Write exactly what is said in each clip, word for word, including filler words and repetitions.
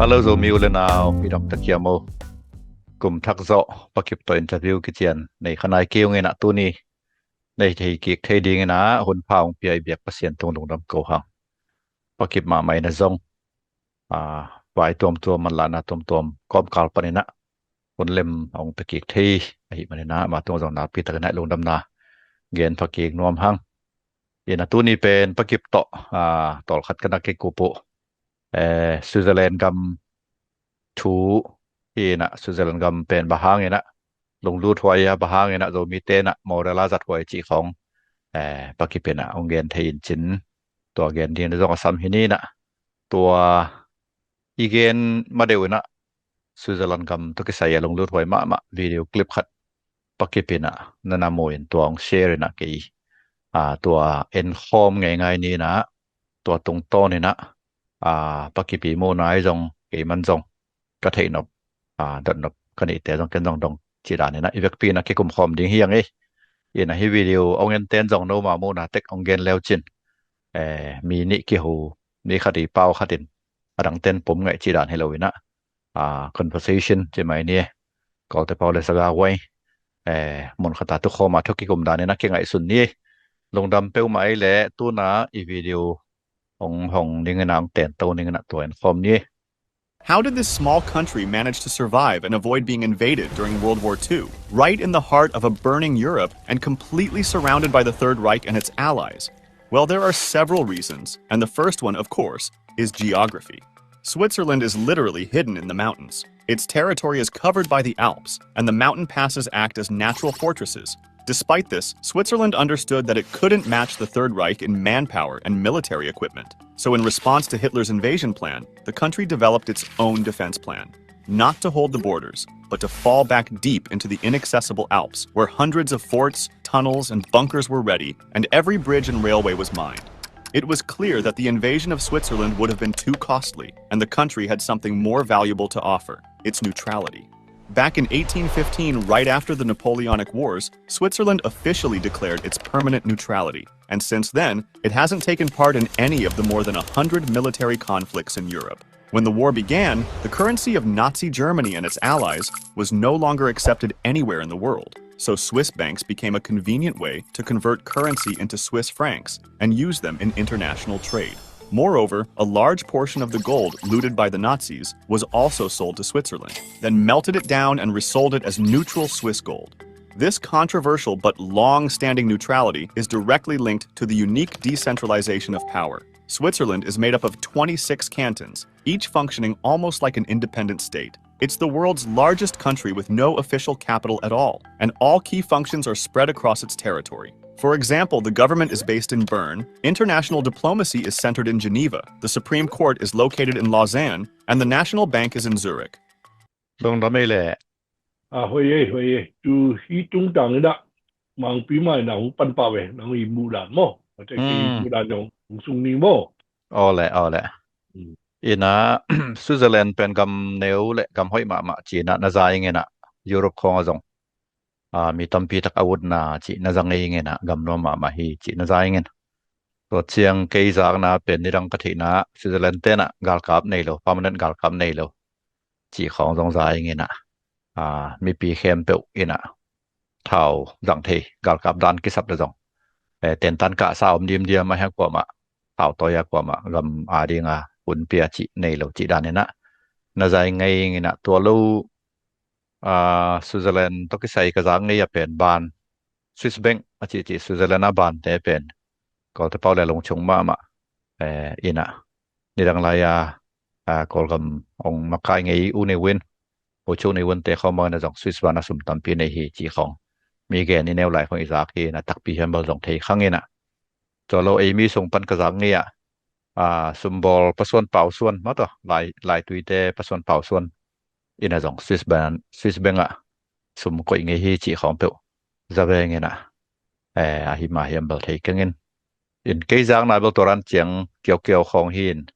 Hello Zomi u le nau, i dam ta kiam o. Kum thak zawh Pakip tawh interview kician nei kha nai kei ung inah, tuni nei thei kik thei ding inah hun pha hong pia i biak Pasian tung lungdam ko hang. Pakip mahmah inah zong, aa, vai tuamtuam, manlahna tuamtuam kawmkal pan inah hun lem hong pia kik thei ahih man inah, ama tung zong nakpi tak inah lungdamna gen pha kik nuam hang. Inah tuni pen Pakip tawh, aa, tawlkhat ka na kikup uh, eh, Switzerland gam thu hi inah, Switzerland gam pen bang hang inah lunglut huai a, bang hang inah Zomite inah model a zat huai cih khawng, eh, Pakip inah hong gen thei in cin, tua gen ding zong a sam hi ni inah, tua i gen ma deuh inah Switzerland gam tawh kisai a lunglut huai mahmah video clip khat Pakip inah na na mu in tua hong share inah kei, aa, tua en khawm ngeingai ni inah, tua tungtawn inah, aa, Pakip i muhna ahi zong, kei man zong ka theih nop, aa, dot nop ka neihte zong ken zong dong cih dan inah i vekpi inah kikum khawm ding hi ang ei. Inah hih video hong enten zong noma muhna tek hong gen leu cin, eh, mi nih kiho, mi khat i pau khat in a dangten pum ngaih cih dan hi lo inah, aa, conversation ci mai ni e. Kawlte pau le saga huai, eh, mun khat a tukhawm a thu kikum dan inah kingaihsun ni e. Lungdam peuhmah ei leh tuna i video hong hong ning inah, hong tento ning inah tua en khawm ni e. How did this small country manage to survive and avoid being invaded during World War Two, right in the heart of a burning Europe and completely surrounded by the Third Reich and its allies? Well, there are several reasons, and the first one, of course, is geography. Switzerland is literally hidden in the mountains. Its territory is covered by the Alps, and the mountain passes act as natural fortresses. Despite this, Switzerland understood that it couldn't match the Third Reich in manpower and military equipment. So, in response to Hitler's invasion plan, the country developed its own defense plan. Not to hold the borders, but to fall back deep into the inaccessible Alps, where hundreds of forts, tunnels, and bunkers were ready, and every bridge and railway was mined. It was clear that the invasion of Switzerland would have been too costly, and the country had something more valuable to offer: its neutrality. Back in eighteen fifteen, right after the Napoleonic Wars, Switzerland officially declared its permanent neutrality, and since then, it hasn't taken part in any of the more than a hundred military conflicts in Europe. When the war began, the currency of Nazi Germany and its allies was no longer accepted anywhere in the world, so Swiss banks became a convenient way to convert currency into Swiss francs and use them in international trade. Moreover, a large portion of the gold looted by the Nazis was also sold to Switzerland, then melted it down and resold it as neutral Swiss gold. This controversial but long-standing neutrality is directly linked to the unique decentralization of power. Switzerland is made up of twenty-six cantons, each functioning almost like an independent state. It's the world's largest country with no official capital at all, and all key functions are spread across its territory. For example, the government is based in Bern, international diplomacy is centered in Geneva, the Supreme Court is located in Lausanne, and the National Bank is in Zurich. Lungdam ei leh. A, hoih ei, hoih ei. Tu hih tungtang inah Mangpi mai na hong pan pah ve, nang i muhdan maw? Ate kei i muhdan zong hong sung ni maw? Aw leh, aw leh. Inah Switzerland pen gam neu le gam hoih mahmah ci inah na za ing inah, Europe khawng ah zong, aa, mi tampi tak a utna cih na za ngei ing inah, gam nuam mahmah hi cih na za ing inah. Tua ciang kei zakna pen nidang ka theihna Switzerland te inah galkap nei lo, permanent galkap nei lo cih khawng zong za ing inah, aa, mipi khempeuh inah thau zang thei, galkap dan kisap le zong, eh, tentan kahsa om dimdiam, a hiang kuamah thau tawi a, kuamah gam a dinga hun pia cih nei lo cih dan inah na za ing ngei ing inah. Tua lo, aa, Switzerland tawh kisai ka za ngei a pen ban, Swiss bank a cihcih Switzerland a bante pen Kawlte pau le lungchung mahmah, eh, inah nidang lai-a, aa, Kawlgam hong makai ngei uh nei uh in, hochuk nei uh in, te khawm bang inah zong Swiss ban a sum tampi nei hi cih khawng mi gen i neu lai khawng i zak hi inah, takpi hiam bel zong thei khang inah. Tua lo ei mi sung pan ka zak ngei ah, aa, sumbawl pasuan pausuan maw, tua lai, laituite pasuan pausuan inah zong Swiss ban, Swiss bank ah sum koih ngei hi cih khawng peuh za veng inah, eh, ahi mah hiam bel thei keng in. In kei zakna bel tua dan ciang kiaukiau khawng hi in,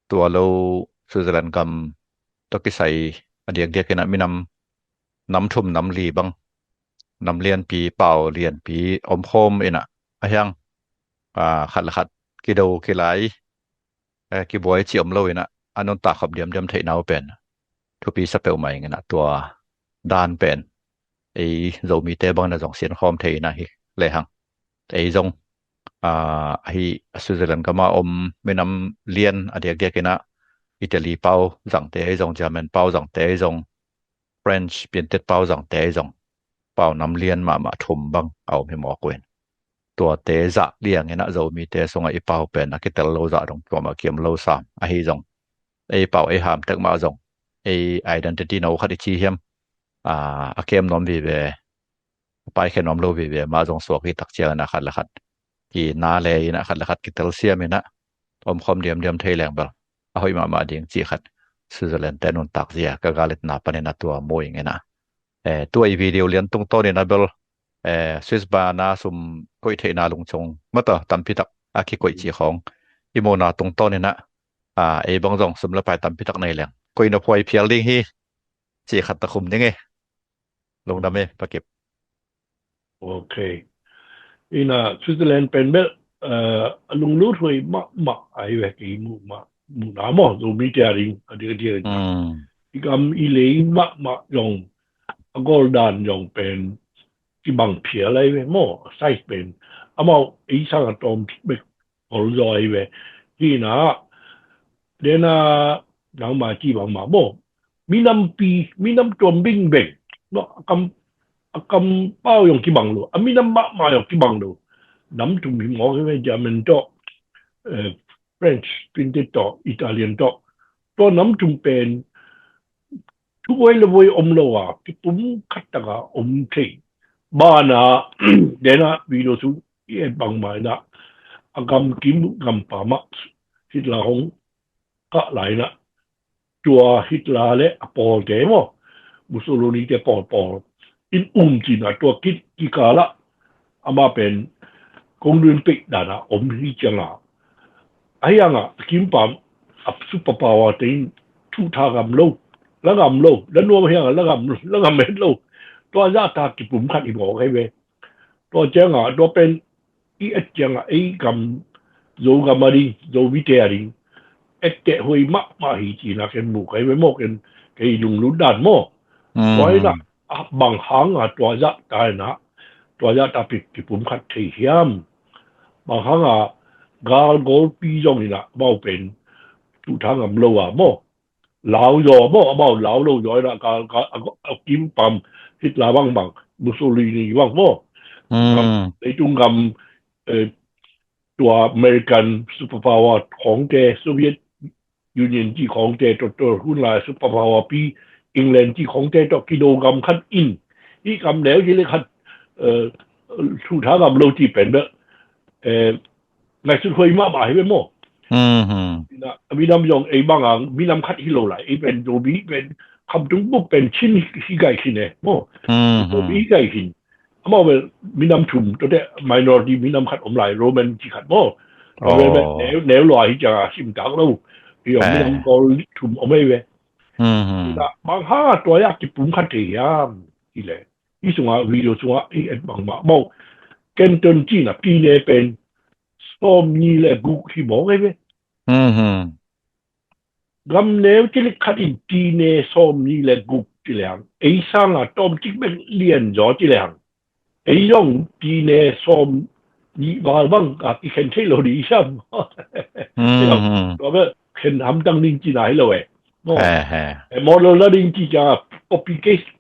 tua lo Switzerland gam tawh kisai a diakdiak inah minam nam thum nam li bang, nam lianpi, pau lianpi om khawm inah, a hiang, aa, khat le khat kido kilai, eh, kibuai cih om lo inah, a nuntak khop diamdiam theihna uh pen thupi sa peuhmah ing in ah, tua dan pen ei Zomite bangin a zong sinkhawm thei in ah hi lehang, ei zong, aa, ahi Switzerland gama om minam lian a diakdiak in ah Italy pau zangte ei zong, German pau zangte ei zong, French piantet pau zangte ei zong, pau nam lian mahmah thum bang a om hi mawk uh in, tuate zah liang in ah Zomite sungah i pau pen a kitel lo zah dong kuamah kiam lo sam ahi zong, ei pau ei ham tek mah zong, ei identity no khat i ci hiam, aa, a kem nuam vive, a paikhia nuam lo vive mah zong suak hi tak ciangin ah khat le khat kina le in ah, khat le khat kitelsiam in ah omkhawm diamdiam thei leng bel a hoih mahmah ding cih khat Switzerland te nuntak zia ka galetna panin a tua mu ing in ah, eh, tua i video lian tungtawn in ah bel, eh, Swiss bana sum koih theihna lungchung mata tampi tak a kikoih cih khawng i muhna tungtawn in ah, ah, ei bang zong sum le pai tampi tak nei leng koih nop huai phial ding hi cih khat ta khum ding hi. Lungdam hi Pa Kip. Ok. Ina Switzerland pen bel, eh, a lunglut huai mahmah ahi ve, kei muh mah, muhna maw, Zomite a ding a diakdiak in ah. Mm. I gam i lei mahmah zong a gol dan zong pen kibang phial ahi ve maw, size pen amau ei sang a tawm bek ol zaw ahi ve. Hi in ah, den a nangma ci bangmah maw, minampi, minam tuam bingbeng, no, a kam, a kam pau zong kibang lo, a minam mahmah zong kibang lo. Nam thum hi mawk hi ve, German tawh, eh, French, piantet tawh, Italian tawh. Tua nam thum pen thu buai le buai om lo a, kipum khat tak a om thei. Bana, den a video sung i et bangmah in ah, a gam kim gam pa mah Hitler hong kah lai in ah, tua Hitler le a pawlte maw, Mussolini te pawlpawl in um ci in ah, tua kikal ah amah pen kong dun peih dan a om hi ciang a, ahi hang a, a kim pam a superpower te in thuh tha ngam lo, la ngam lo, la nuam hi hang a la ngam, la ngam het lo. Tua zah ta kipum khat hi mawk ahi ve. Tua ciang a, tua pen i et ciang a, ei gam, Zogam a ding, Zomite a ding etteh huai mahmah hi ci in ah ken mu kei ve maw, ken kei lunglut dan maw. Mm. Tua in ah, a bang hang a tua zah ta in ah, tua zah ta pi, kipum khat thei hiam? Bang hang a gal golpi zong in ah amau pen thuh tha ngam lo a maw, lau zaw maw, amau lau lo zaw in ah, gal, gal, a, a kim pam Hitler bangbang, Mussolini bang maw. Mm. Gam, leitung gam, eh, tua American superpower khawngte, Soviet Union cih khawngte tawh, tua hun lai superpower pi England cih khawngte tawh kido gam khat in, hih gam neu ci le khat, eh, thuh tha ngam lo cih pen bel, eh, ngaihsut huai mahmah hi ve maw. Mhm. Na, minam zong ei bang a minam khat hi lo lai, ei pen Zomi pen, Khamtung buk pen Chin hi, hi gai khin e maw. Mhm. Zomi hi gai khin. Amau bel minam thum, tuate minority minam khat om lai, Roman ci khat maw. Tua bel, oh, neu, neu lua hi ciang a sim tak lo. Hi om, eh, minam kawl thum om ei ve. Mhm. Na, bang hang a tua zah kipum khat thei hiam? Hi le, hi sung a, video sung a i et bangmah maw. Canton ci in ah, pine pen sawmnih le guk hi mawk ei ve. Mhm. Gam neu ci le khat in pine sawmnih le guk ci leng, ei sang a tawmcik bek lian zaw ci leng, ei zong pine sawmnih val bang a kikhen thei lo ding i sam. Mhm. Tua bel khen hamtang ding cihna hi lo e. Maw. Eh, eh. Eh, model la ding ci ciang a copy paste,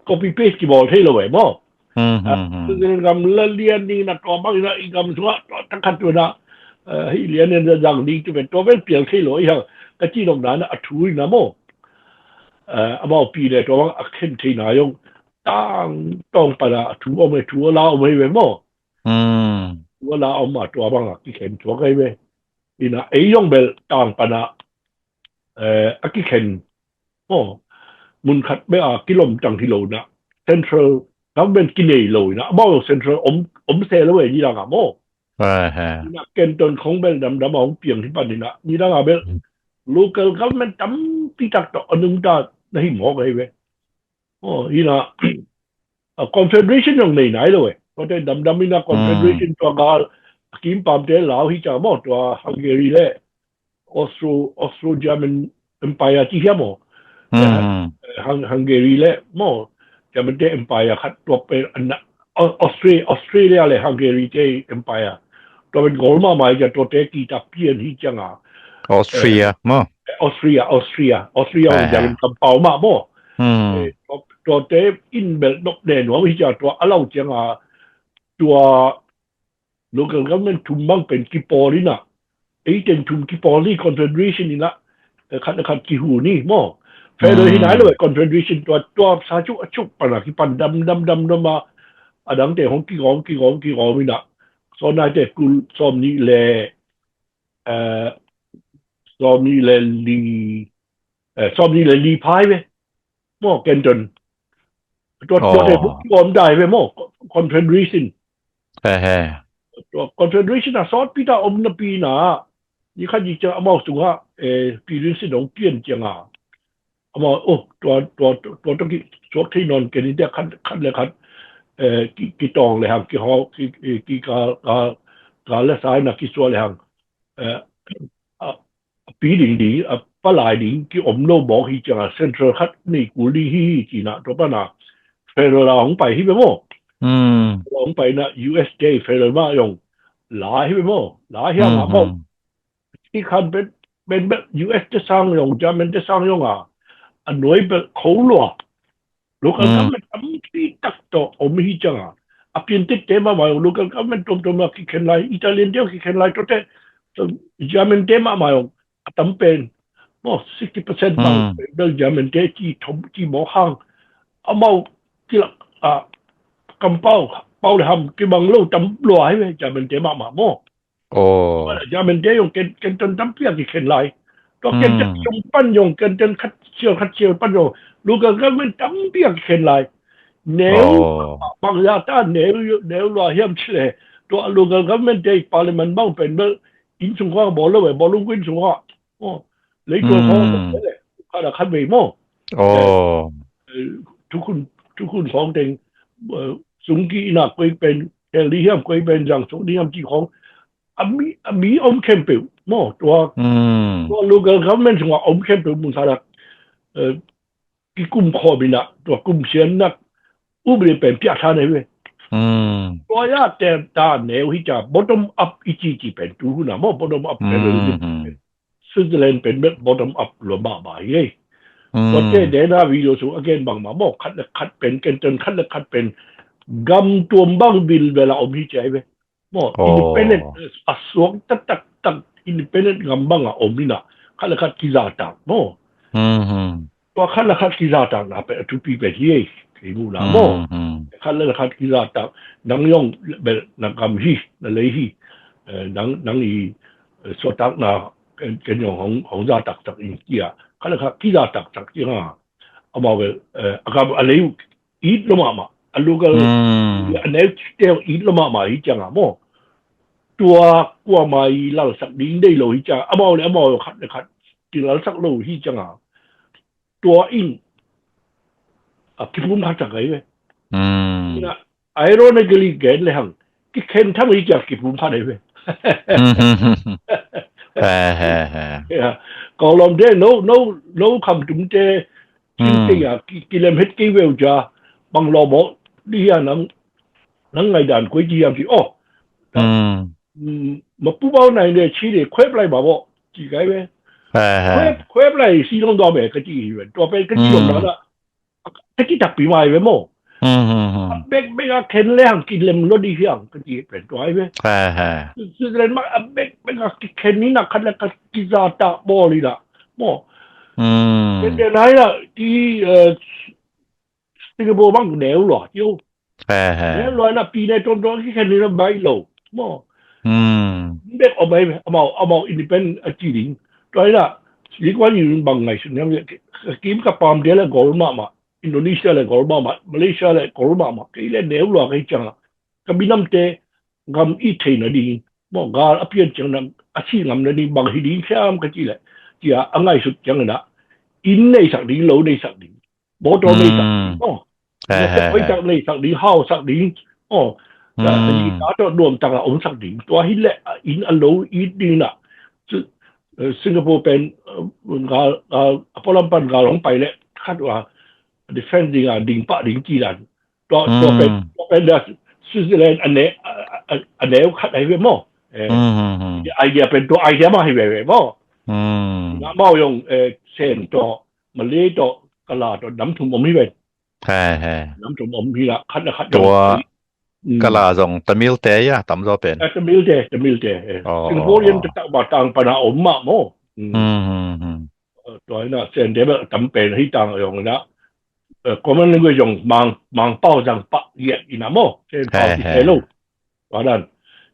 copy paste kibawl thei lo e maw. Hmm, ah, hmm, hmm. Tua gam la lian ding in ah, tua bang in ah i gam sung ah, tua tak khat tua in ah, eh, hih lian in ah zang ding, tua pen, tua pen pial thei lo, i hang, ka cih nopna in ah, a thu in ah maw. Eh, amau pine tua bang a khen theihna zong, tang, tawng pan a thu om e, thu a la om e ve maw. Hmm. Thu a la om a tua bang a kikhen thuak e ve. In ah, ei zong bel tang pan a, eh, a kikhen maw, mun khat bek a kilomtang hi lo in ah, central government kinei lo in ah, amau central om, om se lo e, nidang a maw. Ai, he. In ah Canton khong bel damdam a hong piang hi pan in ah, nidang a bel, hmm, local government tampi tak tawh a nungta na hi mawk ahi ve. Oh, in ah, a confederation zong nei nai lo e. Tua te damdam in ah, hmm, confederation tua gal, a kim pamte lau hi ciang maw, tua Hungary le Austro, Austro-German, empire ci hiam maw? Hungary le maw, German te empire khat, tua pen an na, Austria, Australia le Hungary te empire, tua pen gol mahmah hi ciang, tuate kita pian hi cianga, Austria maw? Austria, Austria, Austria, Austria kampau mah maw? Tuate in bel nop ne nuam hi cianga, tua a lau cianga, tua local government thum bang pen kipawl inah, eiten thum kipawl ni, confederation inah, khat le khat kihu ni maw? Federal hi nai lo, confederation tua, tua sa cuk a cuk pana kipan dam dam dam dam a, a dangte hong kigawm kigawm kigawm inah, sawn naite kul sawm nih le, eh, sawm nih le li, eh, sawm nih le li phai ve maw, canton. Tua, tuate buk kigawm dai ve maw, confederation. Tua confederation a sawtpi ta om napi inah, ni khat ni ciang amau sungah, eh, pirin sin hong pian cianga, amau, oh, tua, tua, tua, tua ki suak thei nawn ken in tia, khat, khat le khat, eh, ki, kitawng le hang, ki hau, ki, ki, ki ka, ka, ka le sai na ki suak le hang, eh, a, a pi ding ding, a palai ding ki om lo bawk hi cianga, central khat nei kul ding hi hi cina, tua pana federal a hong pai hi ve maw? Hong pai na U S te federal mah zong la hi ve maw? La hi a mah maw? I khan pen, pen, pen U S te sang zong, German te sang zong a, a nuai bel kho lua. Local government tampi tak tawh om hi cianga, a piantit te mahmah zong local government tuamtuam a kikhen lai, Italian te kikhen lai, tuate, German te mahmah zong a tam pen maw, sixty percent bang pen bel German te ci thom ci mawk hang, amau kilak a kampau, pau le ham kibang lo tam lua hi ve, German te mahmah maw? German te zong ken, ken ton tampi a kikhen lai. Tua ken ton zong pan zong, ken ton khat sial khat sial pan zong, local government tampi a kikhen lai. Neu, bang ya ta neu, neu lua hiam cile, tua local government te parliament bang pen bel inn sung khuang bawl lo ve, bawlung inn sung khuang. Leitung khawng a khat a khat vei maw? Thukhun, thukhun khawng teng, sungki ina koi pen hel ding hiam, koi pen zang suk ding hiam ci khawng, a mi, a mi om khempeuh maw? Tua, tua local government sungah om khempeuh mun khat ah kikum khawm inah, tua kum siannak um le pen piak than ahi ve. Tua ya te ta neu hi ca, bottom up i ci ci pen tu huna maw, bottom up pen Switzerland pen bek bottom up lua mahmah hi ei. Tuate dena video sung a gen bangmah maw, khat le khat pen, ken ton khat le khat pen gam tuam bang bilbel a om hi ci ahi ve. Maw, independent, a suak taktak, independent gam bang a om inah, khat le khat kizatak maw? Tua khat le khat kizatakna pen a thupi pen hi ei, kei muhna maw? Khat le khat kizatak, nang zong bel na gam hi, na lei hi, nang, nang i suahtakna ken, ken zong hong, hong zataktak in ci a, khat le khat kizataktak ci a, amau bel a gam a lei uh it lo mahmah, a local a neu te it lo mahmah hi cianga maw? Tua kuama i lalsak ding dei lo hi cianga, amau le amau khat le khat kilalsak lo hi cianga, tua in a kipum khat tak ahi ve. Ina, ironically gen le hang, kikhen tham hi cianga kipum khat ahi ve. Kawlawm te, no, no, no kham tum te, Cingtei a kilem het kei veu ca, bang lawm aw, di hia nang, nang ngaidan koi ci hiam ci aw. Mapu bau nai ne ci le khuep lai bawh ci kai ve. Khuep, khuep lai si long dawm e ka ci hi ve. Tua pen ka ci long na na ka ci takpi mai ve maw? Bekbek a khen le hang kilem lo di hiam ka ci pen tua hi ve. Switzerland mah a bekbek a kikhen ni na khat le khat kiza ta bawl hi na maw? Ken ken hai na ti Singapore bang neu lua tiu. Neu lua na pi ne tuamtuam kikhen ni na bai lo maw? Bek om ai amau, amau independent a ci ding. Tua hi na Lee Kuan Yew bang ngaihsun hiam, ka kim ka pam dia le gol mahmah, Indonesia le gol mahmah, Malaysia le gol mahmah, kei le neu lua kei cianga ka minamte gam it theina ding maw, gal a pian ciangin a si ngamna ding bang hi ding hiam ka ci le, cia a ngaihsut ciangin ah inn neisak ding, lo neisak ding, motor neisak ding maw, hoihtak neisak ding, hausak ding maw, a ni ta tawh nuamtak a omsak ding, tua hi le a inn a lo it ding na, cu Singapore pen gal, gal a pualam pan gal hong pai leh khat uh a defense ding a ding pah ding ci dan. Tua tua pen tua pen da Switzerland a ne a neu khat ahi ve maw? Idea pen tua idea mah hi veve maw? Amau zong Sen tawh, Malay tawh, Kala tawh nam thum om hi ve. He he. Nam thum om hi lah khat le khat zong. Tua Kala zong Tamil te ia tam zaw pen. Tamil te, Tamil te. Singaporean taktak mah tang pana om mah maw? Tua ina Sen te bel tam pen hi tang zong ina common language zong mang mang pau zang pah giat ina maw? Sen pau ki te lo. Tua dan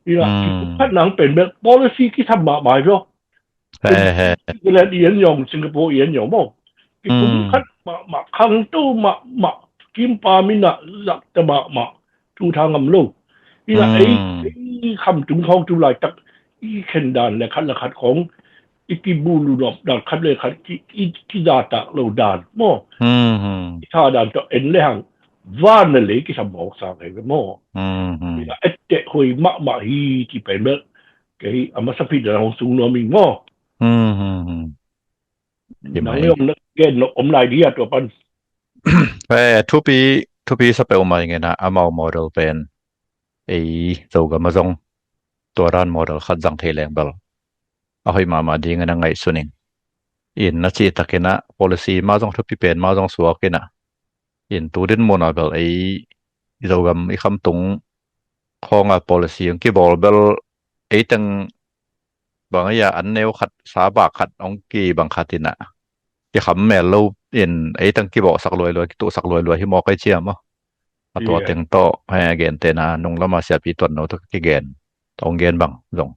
ina kikum khat nang pen bel policy kisam mahmah hi lo. He he. Switzerland ian zong, Singapore ian zong maw? Kikum khat mahmah, khangto mahmah, kimpa minah zakta mahmah, thu tha ngam lo. Ina ei ei khamtung khawng tu laitak i khen dan le khat le khat khawng i kibulu nop dan khat le khat ki i kizatak lo dan maw? I tha dan tawh en le hang van le lei kisam mawk sang ahi ve maw? Ina etteh huai mahmah hi ci pen bel kei a masa phit dan hong sung nuam ing maw? Nang zong na gen om lai dia tua pan. Thupi thupi sa peuhmah ing ina amau model pen ei Zogam a zong tua dan model khat zang thei leng bel a hoih mahmah ding ina ngaihsun ing. In na cih takin ah policy mah zong thupi pen mah zong suak ina in tu din mun a bel ei Zogam i khamtung khawng a policy hong kibawl bel ei teng bang ei a an neu khat sa bak khat hong kibang khat ina kikham mel lo in ei teng kibawhsak luailuai kituhsak luailuai hi mawk ei cia maw? A tua teng tawh he gentehna nunglam a siapi tuanno tawh ka kigen tawh hong gen bang zong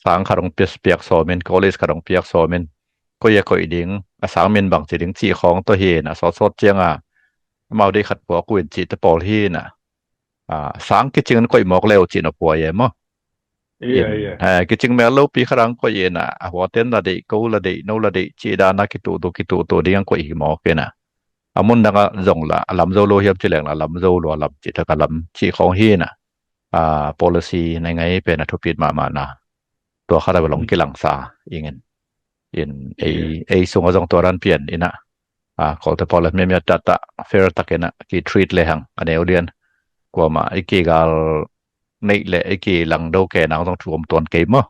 sang khat hong piak sawmin college khat hong piak sawmin koih a koih ding a sang min bang ci ding cih khawng tawh hi ina sawtsawt cianga amau deih khat puak uh in cihte pawl hi ina sang kicingin koih mawk le uh cih na puai e maw? Kicing mel lopi khat ang koih ina a huaten la deih ko la deih no la deih cih dana kituhtu kituhtu ding ang koih hi mawk ina a mun dangah zong la a lam zo lo hiam ci leng la a lam zo lo a lam cih tak a lam cih khawng hi ina policy nei ngai pen a thupit mahmah na tua khat a bel hong kilangsa ingin in ei ei sungah zong tua dan pian ina kolte pawl a miamia tata fair tak ina ki treat le hang a neu lian kuamah i kigal neih le i kilang do ke nang zong thu om tuan kei maw?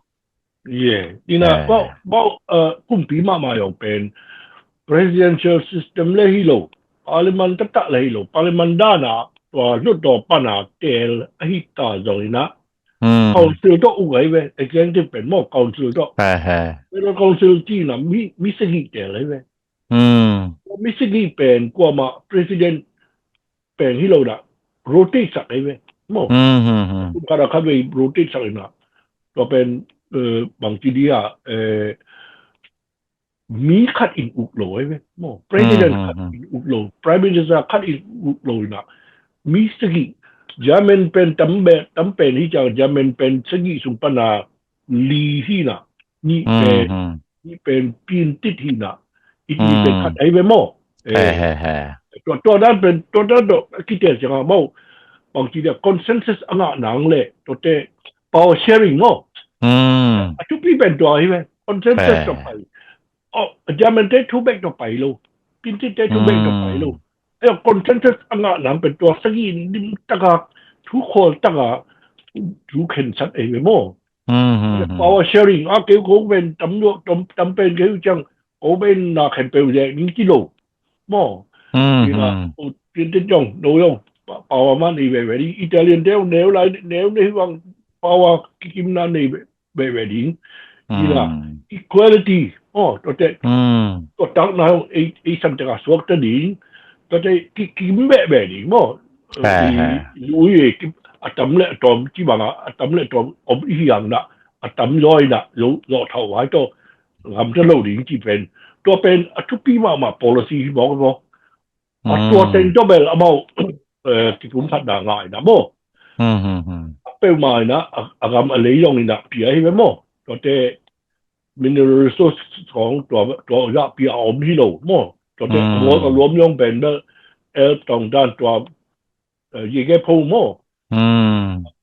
Ye ina bau bau kumpi mahmah zong pen presidential system le hi lo, parliament taktak le hi lo, parliament dana tua hluttaw pana tel ahi ta zong ina council tawh uk ahi ve, executive pen maw council tawh. Federal council ci ina mi mi sagih tel ahi ve. Mi sagih pen kuamah president pen hi lo ina rotate sak ahi ve maw? Kum khat a khat vei rotate sak ina tua pen bangci dia mi khat in uk lo ahi ve maw? President khat in uk lo, prime minister khat in uk lo ina mi sagih, German pen tam pen hi ciang German pen sagih sung pana li hi ina nih pen nih pen pintit hi ina it nih pen khat ahi ve maw? Tua tua dan pen tua dan tawh a kitel cianga maw? Bangci dia consensus a ngah nang le tuate power sharing maw? A thupi pen tua hi ve, consensus tawh pai. German te thu bek tawh pai lo, pintit te thu bek tawh pai lo. Ayo consensus a ngah nang pen tua sagih lim taka thu khawl taka thu khensat ahi ve maw? Power sharing a keu ko pen tam tam pen keu ciang ko pen na khen peu zek ning ci lo maw? Ina tin tin zong no zong power man i ve ve ding, Italian te neu lai neu nei vang power kikimna nei ve ve ding. Ina equality aw tuate tua takna ei ei san taka suakta ding. Tuate ki kim ve ve ding maw? Ui e a tam le a tawm ci banga a tam le tawm om i hiangna a tam zawina zawh thauh vai tawh gamta lo ding ci pen tua pen a thupi mahmah policy hi mawk maw? A tua teng tua bel amau kikum khatna ngaina maw? A peuhmah ina a gam a lei zong ina pia hi ve maw? Tuate mineral resource khawng tua tua zah pia a om hi lo maw? Tuate a luam a luam zong pen bel el tong dan tua yege pho maw?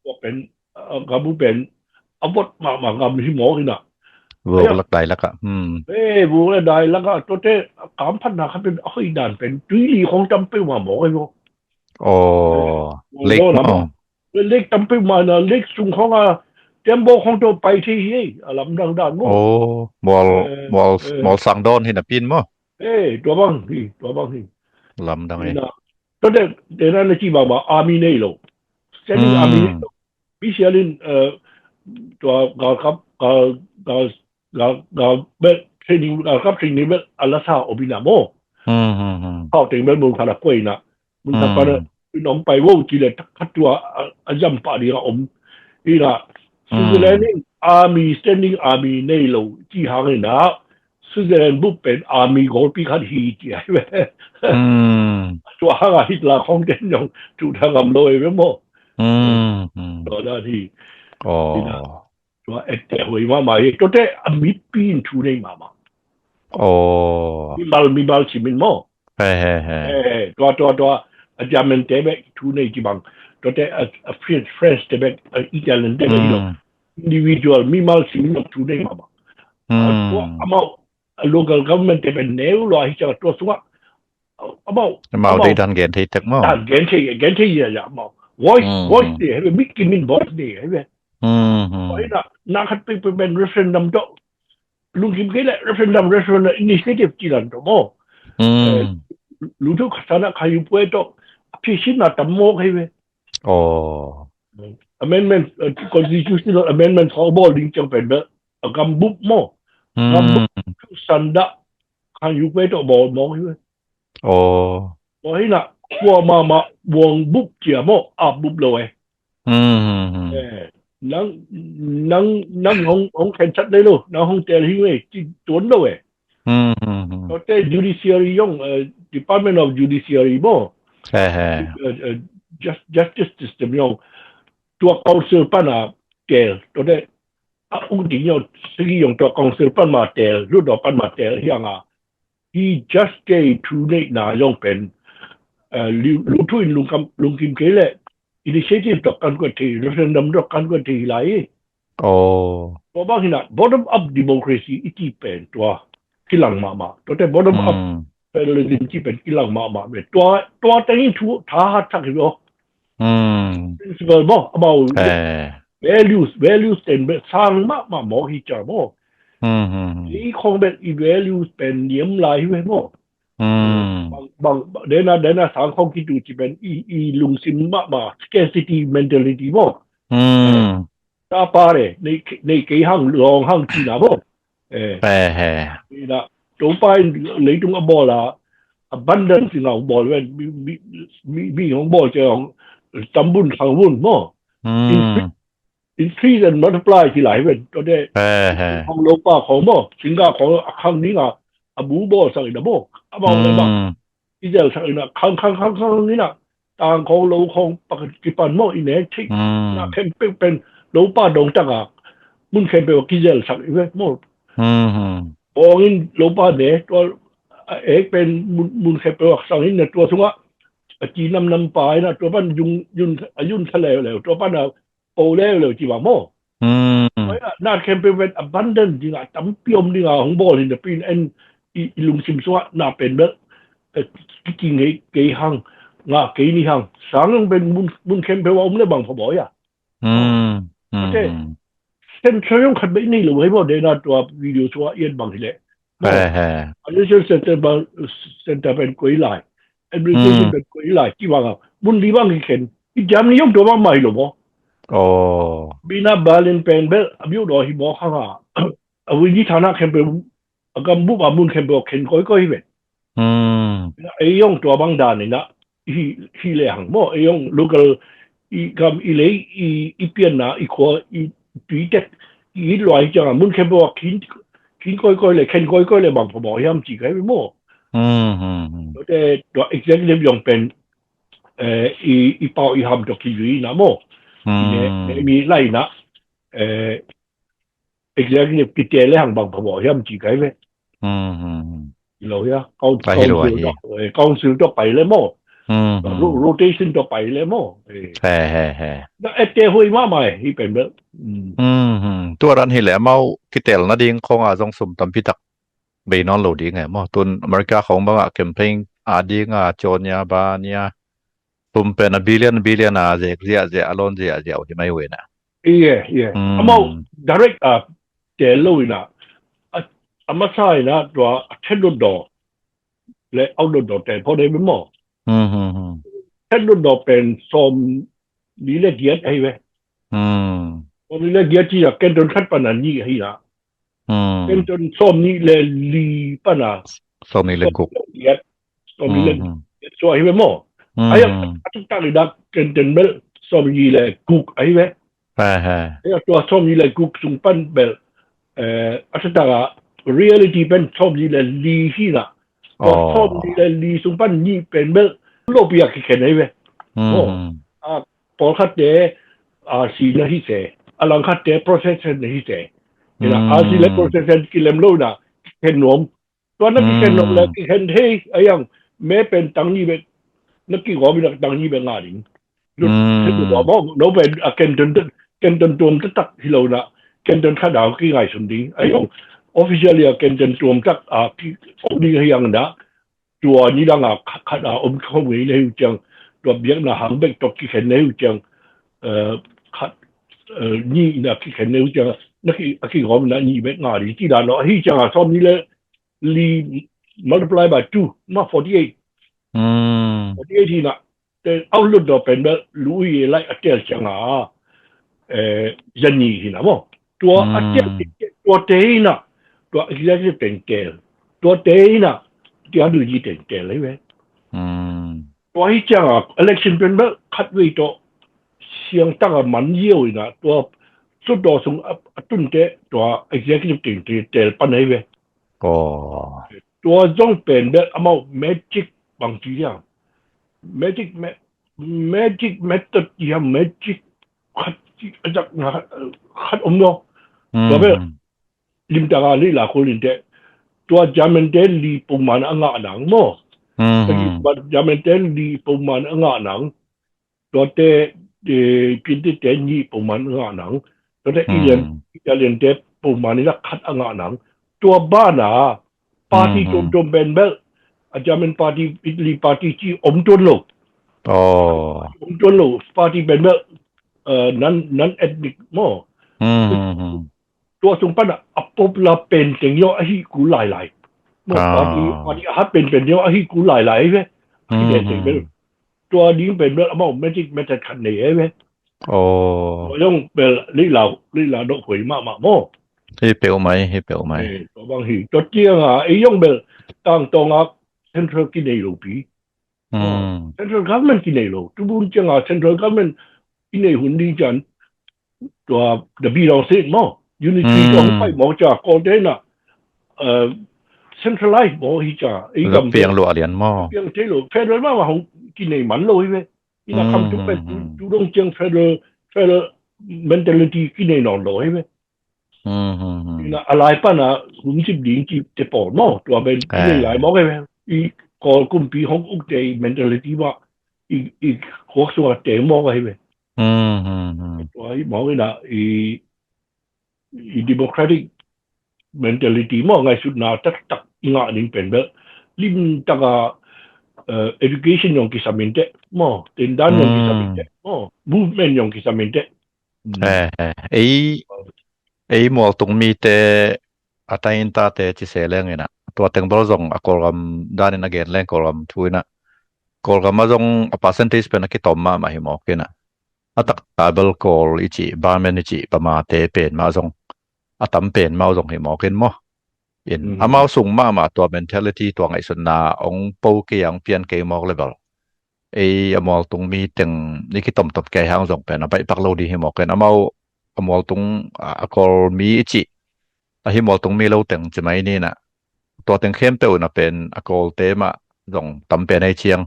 Tua pen a gam uh pen a vot mahmah gam hi mawk ina Vok lak dai lak ah. Hmm. Eh, vok lak dai lak ah, tuate kamphatna khat pen a hoih dan pen tuili khong tam peuhmah mawk ei vok. Aw, lake lake tam peuhmah na, lake sung khong a tembaw khong tawh pai thei hi ei, a lamdang dan maw. Aw, mual, mual sang dawn hi napi in maw. Eh, tua bang hi, tua bang hi. Lamdang hi. Tuate, tena na ci bang bang, army nei lo. Standing army nei lo. Pi sialin, eh, tua galkap, gal, gal, gal, gal bel, training, galkap training bel a lasa om ina maw. Hau teng bel mun khat a kuai ina. Mun khat pan a, in om pai vo ci le, khat tua a, a zam pah ding a om. Ina, Switzerland in army, standing army nei lo ci hang ina, Switzerland bup pen army golpi khat hi ci ai ve. Tua hang a Hitler khong ten zong tu thang am lo ai ve maw. Tua dan hi. Ina, tua et te hoi mahmah hi. Tuate a mipi in thu nei mahmah. Mimal, mimal simin maw. He, he, he. Eh, tua, tua, tua, a German te bek thu nei ci bang. Tuate a, a French, French te bek, a Italian te bek, ilo. Individual, mimal simin thu nei mahmah. Tua, amau, a local government te bek neu lo a hi ciang tua sungah. Amau, amau dei dan gen thei tek maw. Dan gen thei, gen thei ya, ya, amau. Voice, voice nei, he, mi kimin voice nei, he. Tua ina, na khat pek pek pen referendum tawh. Lungkim kei le referendum, referendum initiative ci dan tawh maw. Lungthu khat sana khayu pue tawh. A phisinna tam maw kei ve. Amendment, eh, constitutional amendment khong bawl ding ciang pen bel a gambup maw. Gambup sanda khayu pue tawh bawl maw kei ve. Aw. Aw, hi na, kua mahmah buang bup cia maw, ap bup lo eh. Eh, nang, nang, nang hong, hong khensat nei lo, nang hong tel hi eh, ci tuan lo eh. Tua te judiciary yong, eh, Department of Judiciary maw. Eh, eh. Eh, eh, jus-, justice system yong. Tua council pan a tel, tua te, a uk ding yong, sigi yong tua council pan ma tel, lu tua pan ma tel, hiang a. Hi just kei thu neihna zong pen, eh, lu, lu thu in lungkam, lungkim kei le initiative tawh kan kuat thei, referendum tawh kan kuat thei lai. Aw. Tua bang hi na, bottom up democracy i ci pen tua kilang mahmah. Tua te bottom up federalism ci pen kilang mahmah. Tua, tua tengin thu tha hat sak hi lo. Principle maw, amau values, values ten bek sang mahmah maw hi cia maw. I khong bek i values pen niam lai hi ve maw. Bang, bang, dena, dena sang khong kitu ci pen i, i lungsim mahmah, scarcity mentality maw. Ta pa le, nei, nei kei hang, lawng hang cina maw. Eh. Ina, Topa in leitung a bawl a, abundance in a hong bawl ven, mi, mi, mi, mi hong bawl cia hong, tambun, sangbun maw. Increase and multiply ci lai ven, tua te, hong lo pa khong maw, singga khong a khang ning a, a bu bawl sang ina maw, a bawl le maw. Kizel sak ina, khang, khang, khang, khang ina, tang khong lo khong, pakhat kipan maw, i nek thei. Na khempeuh pen, lo pa dong tak a, mun khempeuh a kizel sak i ve maw. Bawng in lo pa ne, tua, a ek pen mun, mun khempeuh a sang in na tua sungah, a ci nam nam pa ina, tua pan yung, yun, a yun sa leu leu, tua pan a, o leu leu ci bang maw. Tua ina, na khempeuh pen abundant ding a, tampi om ding a, hong bawl hi na pi in en, i, i lungsim sungah, na pen bel, eh, ki, ki ngei, kei hang, nga kei ni hang, sang hong pen mun, mun khempeuh a om le bang pha baw ia. Tua te, central hong khat bek nei lo hei baw, dena tua video sungah i et bang hi le. Maw. Financial center bang, center pen koi lai. Administration pen koi lai. Ci bang a. Mun li bang hi khen. I jam ni yong tua bang mai lo maw. Aw. Bina Berlin pen bel, a biu daw hi maw khang a. A win hi thana khen pen, a gam bup a mun khen pen khen koi koi hi pen. Ei yong tua bang dan ina, hi, hi le hang maw, ei yong local, i gam, i lei, i, i pianna, i khua, i tui tek, i it luai ciang a, mun khempeuh a khin, khin koikoi le, khen koikoi le bang pha maw hiam ci kai maw. Tua te, tua executive yong pen, eh, i, i pau i ham tua kizui na maw. Ne, ne mi lai na, eh, executive kite le hang bang pha maw hiam ci kai ve. Hi lo hia, council, eh, council tua pai le maw. Hmm, hmm. Ro-, rotation tawh pai le maw. Eh. He, he, he. Na ette huai mahmah hi pen bel. Hmm. Hmm, hmm. Tua dan hi le amau kitel nading khong a zong sum tampi tak bei nawn lo ding e maw. Tun America khong bangah campaign a ding a cawn nia ba nia. Sum pen a billion, billion a zek ziahziah, a lawn ziahziah uh hi mai uh hi na. Ie, ie. Hmm. Amau direct a tel lo hi na. A, a masa hi na tua a then dotdaw le out dotdaw tel phot hi maw. Hmm, hmm, hmm. Then dotdaw pen sawmli le giat ahi ve. Hmm. Sawmli le giat ci a Clinton khat pan a nih ahi na. Hmm. Clinton sawmnih le li pan a. Sawmnih le guk. Sawmnih le giat. Sawmnih le giat. Hmm, hmm. Suah ahi ve maw. Hmm, hmm. Ahi a, a taktak i dak Clinton bel sawmnih le guk ahi ve. He, he. Ahi a tua sawmnih le guk sung pan bel, eh, a taktak a reality pen sawmnih le li hi na. Tua sawmnih le li sung pan nih pen bel lopi a kikhen ahi ve. Hmm, hmm. Maw. A, pawlkhatte, a, RC na hi se, a langkhatte procession na hi se. Hi na, hmm, RC le procession kilem lo na, kikhen nuam. Tua na kikhen nuam le, hmm, kikhen thei, a yang, me pen tang nih bek, na kigawm in a tang nih bek ngah ding. Lut, hmm, khen lut maw, no pen, a, Clinton, Clinton tuam taktak hi lo na, Clinton khat a kingaihsun ding. A yang, officially a Clinton tuam tak, a, ki, om ding hi yang na, tua nidang a khat, khat a om khawm ngei na hi uh ciang, tua biakna hang bek tawh kikhen na hi uh ciang, eh, khat, eh, nih na kikhen na hi uh ciang, na ki, a kigawm na nih bek ngah ding ci dan lo. Ahi ciang a sawmnih le li multiply by two, ma forty eight. Hmm. Forty eight hi na, te outlook daw pen bel lui e lai a tel ciang a, eh, zani hi na maw. Tua a tel, hmm, tua te hi na, tua executive teng tel. Tua te hi na, tia du ji teng tel hi ve. Hmm. Tua hi ciang a election pen bel khat vei tawh siang tak a man ziau hi na, tua sut daw sung a, a tun te, tua executive teng te tel pan hi ve. Aw. Tua zong pen bel amau magic bang ci hiam. Magic me-, magic method hiam, magic khat ci a zak na khat om lo. Hmm. Tua bel limtak a lei la khol in te. Tua German te li peuhmah a ngah nang maw. Hmm. Tua German te li peuhmah a ngah nang. Tuate, eh, Pinti te nih peuhmah a ngah nang. Tuate, hmm, Italian, Italian te peuhmah in a khat a ngah nang. Tua banah, party, hmm, tuamtuam pen bel, a German party, Italy party ci om tuan lo. Aw. Om tuan lo, party pen bel, eh, non, non-ethnic maw. Hmm, hmm, hmm. Tua sung pan a popular pen teng zong ahi kul lailai. Maw, ah, party, party a hat pen pen zong ahi kul lailai ve. Hmm, pen teng bel. Hmm. Tua ding pen bel amau magic method khat nei e ve. Aw. Tua zong bel lei la, lei la dawh huai mahmah maw. Hi peuhmah, hi peuhmah. Eh, tua bang hi. Tua ciang a, ei zong bel tangtawng a central kinei lo pi. Hmm. Central government kinei lo. Tubun ciang a central government kinei hun ding ciang tua the be long state maw. Unity, hmm, tua hong pai maw ciang a Kawlte na, eh, centralized maw hi ciang a. Ei gam piang lo a lian maw. Piang thei lo. Federal mahmah hong kinei man lo hi ve. Ina kam tu pen tu, hmm, tu dong ciang federal, federal mentality kinei nawn lo hi ve. Hmm, hmm, hmm. Ina a lai pan a hum cip ding ci te pawl maw. Tua pen kinei lai maw hi ve. I Kawl kumpi hong uk te i mentality maw. I, i khuak sung a te maw hi ve. Hmm, hmm, hmm. Tua hi maw ina i i democratic mentality maw, ngaihsutna taktak i ngah ding pen bel limtak a, eh, education zong kisam in teh maw, tendan zong kisam in teh maw, movement zong kisam in teh. Hmm. Eh, eh, ei, ei mualtung mite a taintate ci se leng ina, tua teng bel zong a Kawlgam danin a gen leng Kawlgam thu ina, Kawlgam a zong a percentage pen a kitom mahmah hi mawk ina. A taktak bel Kawl i cih, Burman i cih, Burmate pen mah zong, a tam pen mah zong hi mawk in maw. In, hmm, amau sung mahmah tua mentality, tua ngaihsutna hong po kei a, hong pian kei mawk le bel. Ei a mualtung mi teng i kitomtom kei hang zong pen a baihpak lo ding hi mawk in. Amau a mualtung, a, a Kawl mi i cih, a hi mualtung mi lo teng ci mai ni na. Tua teng khempeuh na pen a Kawlte mah zong tam pen ei ciang,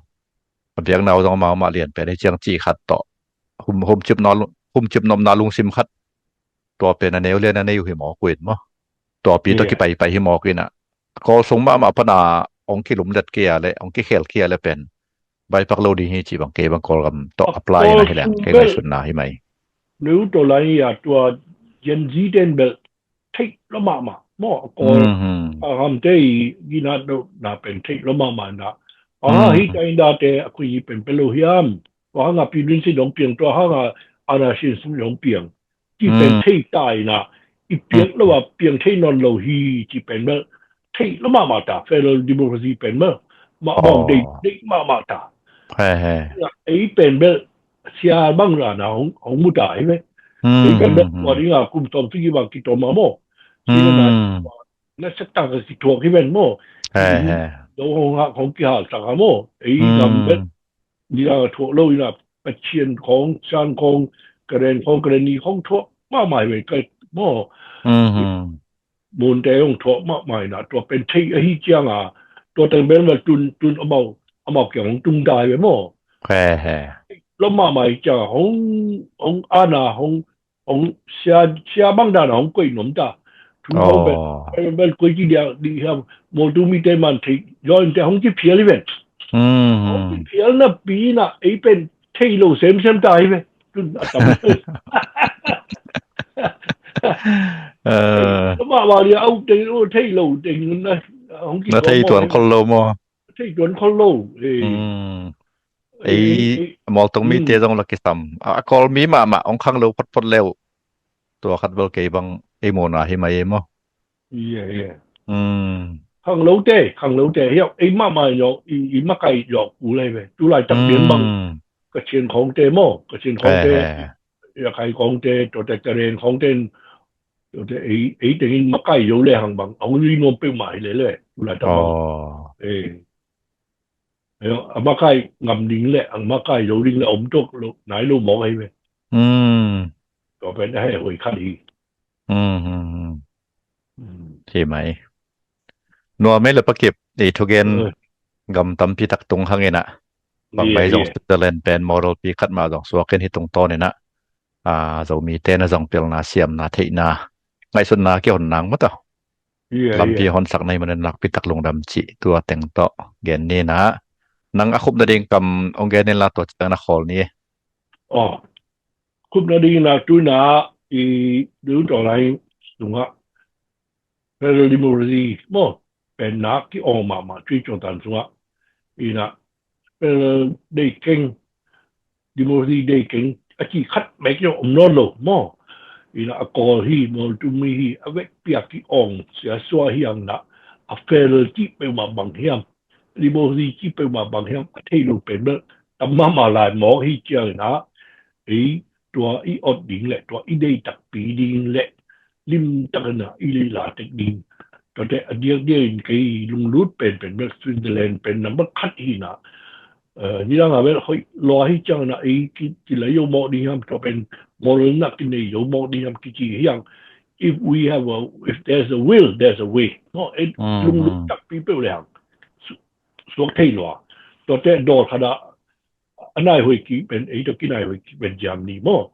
a biakna uh zong amau mah lian pen ei ciang cih khat tawh. Hum, humcip nop, humcip nopna lungsim khat. Tua pen a neu lian a nei uh hi mawk uh in maw. Tua pi tawh kipaipai hi mawk ina. Kawl sung mahmah pan a hong kilumlet kei a le, hong kikhel kei a le pen baipak lo ding hi cih bang kei bang Kawlgam tawh a apply na Kawl hi leng sung kei bel ngaihsutna hi mai. Neu tawh lai a tua Gen Z ten bel theih lo mahmah maw, a Kawl Mhm. a hamte i ginat lo na pen theih lo mahmah na. A Mhm. hi ta in date a khui hi pen pe lo hiam? Tua hanga pi dun si dong piang, tua hanga ana sin si dong piang. Ci pen Mm. thei tai na, i piang lo a piang thei non lo hi, ci pen bel thei lo mahmah ta, federal democracy pen bel ma Oh. bang dei dei mahmah ta. He he. Ei pen bel sia bang la na hong hong mu ta hi ve. Mm, Ei pen bel mm, tua mm. ding a kum tom sigi bang ki tom a mo. Ci na Mm. na sa ta ka ki tuak hi ven mo. He he. Do hong ha hong ki ha sa ka mo. Ei gam bel Mm. ni a thuak lo ina Kachin khong, Shan khong, Karen khong, Karen ni khong thuak mahmah ve ka maw. Mhm. Mun te hong thuak mahmah ina tua pen thei ahi ciang a tua teng bel ma tun tun amau amau kiang hong tung dai ve maw. He he. Lo mahmah ciang a hong hong ana hong hong sia sia bang dan a hong koih nuam ta. Thu hong bel Oh. bel bel koih ci dia di hiam mol tu mi te man thei join te hong ci phial hi ven. Hong ci Mhm. phial na pi na ei pen thei lo sem sem ta hi ve. Tun a tam. Eh, Lo mahmah dia au te lo thei lo te na hong ci Na thei tuan khol lo maw. Thei tuan khol lo. Eh. Mm. Ei Ei, ei, mawltung mite mm. zong la kisam a, a Kawl mi mahmah hong khang lo photphot leu. Tua khat bel kei bang ei mawna hi mai ei maw. Iya iya. Mm. Khang lo te khang lo te hiau ei mahmah yawk i i makai yawk u lai ve tu lai tak bian bang. Mm. Kachin khong te maw, Kachin khong te. He he. Rakhine khong te, tua te Karen khong te, tua te ei ei tengin makai zo le hang bang hong zui nuam peuhmah hi le le tu lai tak bang. Oh. Eh. Ayo, a makai ngam ding le a makai zo ding le om tok lo nai lo mawk ahi ve. Mm. Tua pen a heh hoi khat hi. Mm, mm, mm. Mm. Hi mai. Nuam ei le pakip ei thugen Eh. gam tampi tak tung hang ina. Bang Iya, mai zong iya. Switzerland pen model pi khat mah zong suak in hi tung tawn ina. A, Zomite na zong pilna siamna theihna ngaihsutna kihon nang maw ta. Iya, Lampi iya. honsak na hi manin nakpi tak lungdam cih tua teng tawh gen ni na. Nang a khupna ding kam hong gen in la tua ciang na khawl ni. Oh. Khupna ding na tu na i du tawh lai sungah federal democracy maw pen na ki awng mahmah tui cuang tan sungah ina federal dei keng democracy dei keng a ci khat mek yong om nawn lo maw. Ina a Kawl hi, Mawltum hi, a vek piak ki awng sia sua hi ang na a federal ci peuhmah bang hiam, democracy ci peuhmah bang hiam a thei lo pen bel tam mahmah lai mawk hi ciang ina ei tua i ot ding le tua i dei takpi ding le lim tak ina i lila tek ding. Tua te a diak diak in kei lunglut pen pen bel Switzerland pen number khat hi na. Eh, ni dang a bel hoih lua hi ciang na ei ki ki lai yo mawk ding hiam tua pen moral na ki nei yo mawk ding hiam ki ci hiang. If we have a if there's a will, there's a way. No, ei Mm, lunglut mm. takpi peuh le hang. Su- Suak thei lua. Tua te dawl khat a a nai hoi ki pen ei tua ki nai hoi ki pen Germany maw.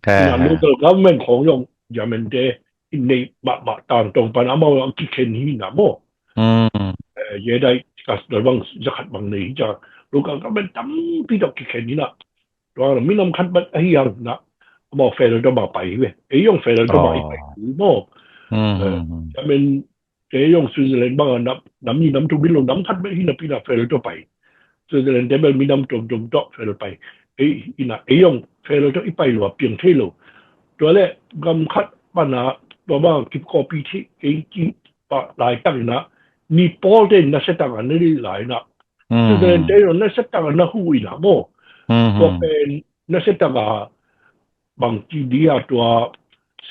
He, Ina he. local government khong yong German te in nei mahmah tang tong pan amau ang ki khen hi na maw. Mm. Eh, ye dai kas dal bang zakhat bang nei hi ca local government tampi tua ki khen hi na. Tua minam khat bat ahi ang na amau federal tua ma pai hi ve. Ei yong federal tua ma i pai Oh. hi maw. Mm, Eh, mm, mm. German te yong Switzerland bang a nam nam ni nam tu min lo nam khat bel hi na pi na federal tua pai. Switzerland te bel mi nam tom tom tua federal pai. Ei ina ei yong federal tua i pai lo a piang thei lo. Tua le gam khat pan a tua bang kip copy thi ei ki pa lai tak ina ni Paul te na se tak a na li lai na. Mm. Switzerland te yong na se tak a na hu ina maw. Mm, Tua mm. pen na se tak a bang ci di a tua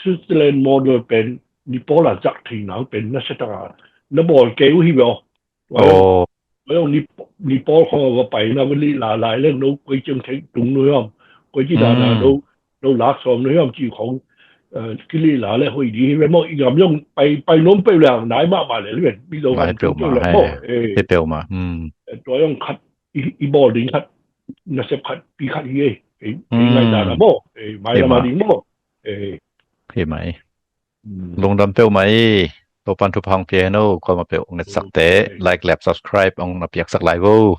Switzerland model pen ni Paul a zak thei nang pen na se tak a na bawl kei uh hi ve aw. Tua yong, Oh. tua yong ni, ni Paul khong a va pai na va lih la lai leng no koi ciang thei tung no hiam. Koi ci da na Mm. no, no lak sawm no hiam ci khong, eh, ki lih la le hoi di hi ve maw i gam yong pai, pai nom peuh le ang nai mahmah le le mi zo Nai gam peuh tung peuh ma, le he, maw. he. Eh. He peuh ma. Mm. Eh, tua yong khat i, i bawl ding khat na sep khat pi khat hi ei. Ei, ei Mm. ngai da na maw. Ei, mai He la ma ma. ding maw. Ei. He mai. Mm. Lungdam peuh mai. Topan thupha hong pia hen o, kuama peuh hong ngetsak te, Mm. like lep subscribe hong na piaksak lai vo.